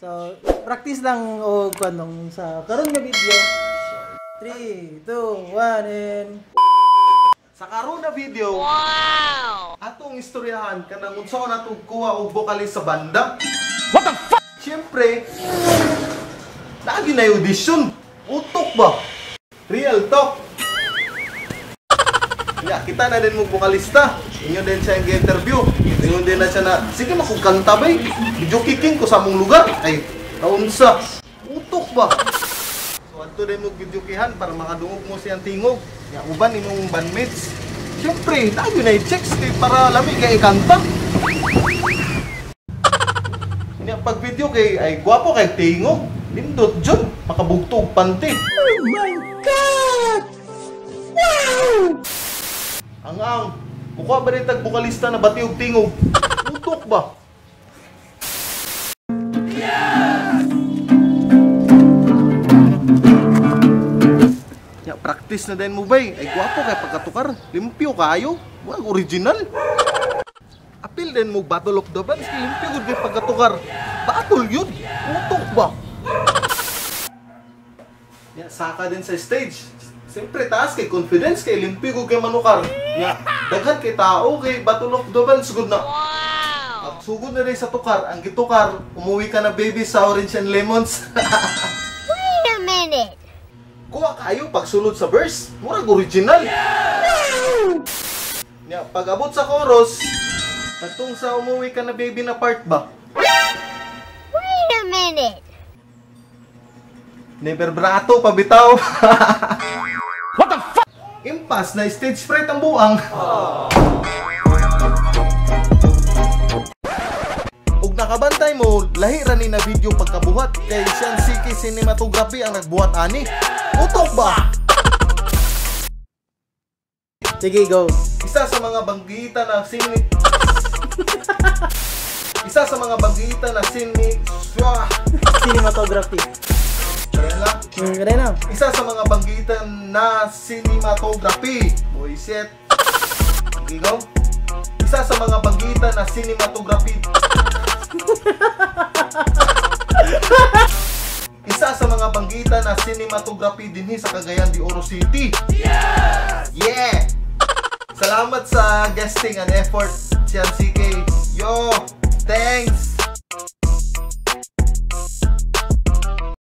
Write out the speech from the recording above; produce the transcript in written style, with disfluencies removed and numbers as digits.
So, practice lang o kanong sa karon nga video. 3, 2, 1, and Sa karon na video, wow! Atong istoryahan kanang unsa na atong kuha og vocalist sa banda. What the fuck? Siyempre, lagi na audition. Utok ba? Real talk. Ya, kita na din mo vokalista. Inyo din siya yung interview. Inyo din na siya na, sige makong kanta ba eh. Video kicking ko sa among lugar. Ay, naunsa. Utok ba? So, adto din mo video kihan para makadungog mo siyang tingog. Ya, uban imong bandmates. Siyempre, tayo na i-checks kay para lami kay ikanta. Nya pag video kay ay gwapo kay tingog. Lindot jud, makabugtog panty. Oh my God! Wow! Ang mukha ba rin tag vokalista na bati og tingog? Utok ba? Yes! Ya, practice na din mo bay. Ay gwapo kay pagkatukar. Limpyo kayo. Murag original. Apil din mo Battle of the Bands kay limpyo gud kay pagkatukar. Battle yun. Utok ba? Ya, saka din sa stage. Siyempre taas kay confidence kay limpyo gud kay manukar. Ya, daghan kay tao kay Battle of the Bands gud na. Wow. At sugod na rin sa tukar, ang gitukar, umuwi ka na baby sa Orange and Lemons. Wait a minute. Kuha kayo pagsulod sa verse, murag original. Yeah! Ya, pag abot sa chorus, katong sa umuwi ka na baby na part ba? Wait a minute. Never brato pabitaw. What the fuck? Impas na stage fright ang buang. Ug nakabantay mo, lahi ra ni na video pagkabuhat kay siyang CK Cinematography ang nagbuhat ani. Utok ba? Sige, go. Isa sa mga banggita na sini Isa sa mga banggita na sini cinematography. Kaya na. Isa sa mga banggitan na cinematography. Boyset. Okay, go. Isa sa mga banggitan na cinematography. Isa sa mga banggitan na cinematography dinhi sa Cagayan de Oro City. Yes! Yeah! Salamat sa guesting and effort, Sian CK. Yo! Thanks!